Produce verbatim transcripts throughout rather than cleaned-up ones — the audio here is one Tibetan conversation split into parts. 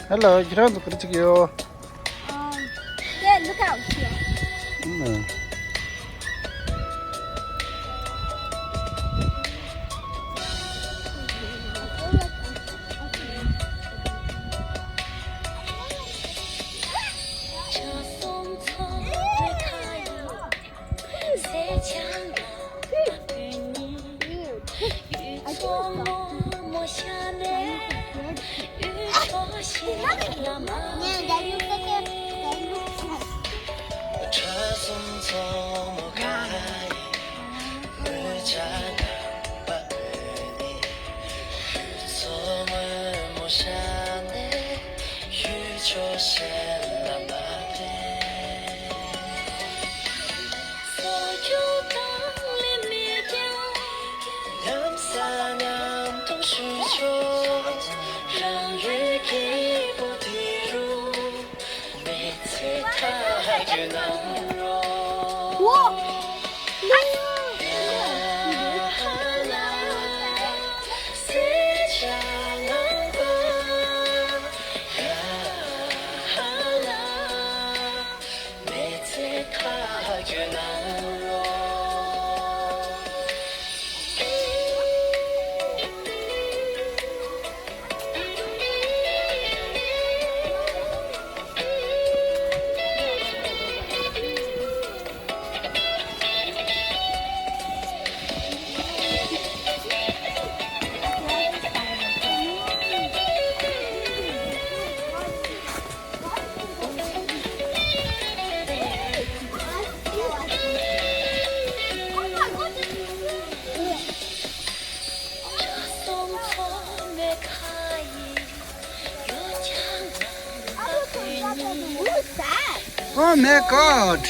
Hello, ཁྱེད་རང་ཚོ་ག་རེ་བྱེད་ཀྱི་ཡོད། Um, there, look out here. ཨུམ། Oh my God!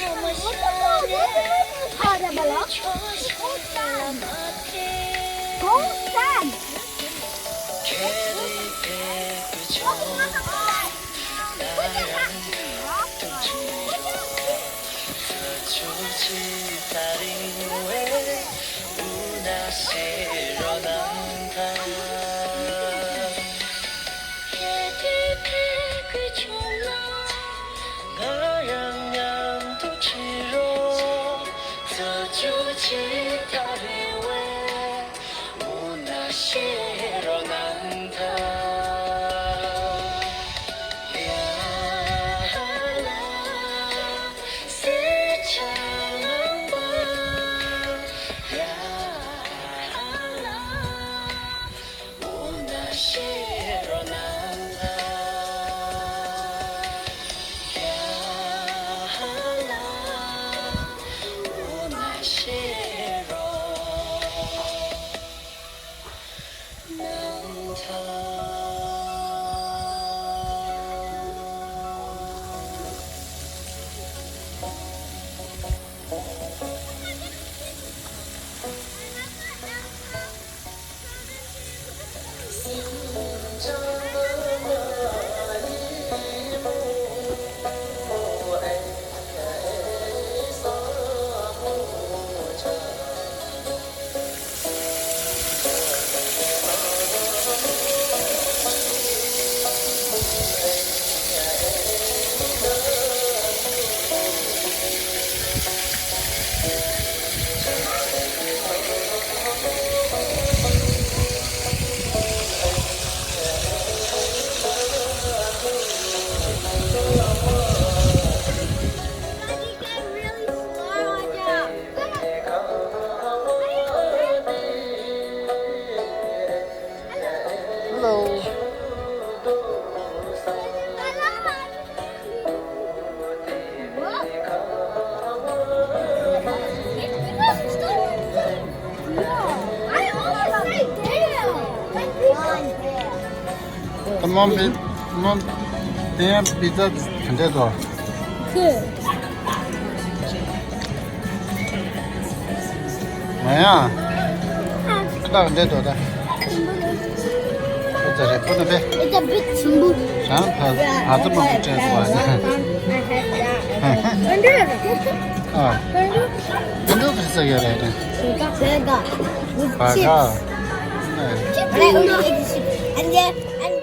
Hello. ད་མོ་པི་མོ་དེ་ཡང་པི་ཙ་དེ་འདྲས་དོ། ཁོས། ང་ཡང་། ཁ་ཏག་འདྲས་དོ་ད། ཁོ་ཚ་རེ་ཁོ་ན་པེ། It's a bit simple. རང་ཕ་ཕ་ཚ་མ་ཁུ་ཁྲེ་ཁོ་ཨ། ཨ། ཨ་འདུག་ག་ས་ཡོད་རེད། བ་ག། Chips. Right, only eighty-six. And yeah, and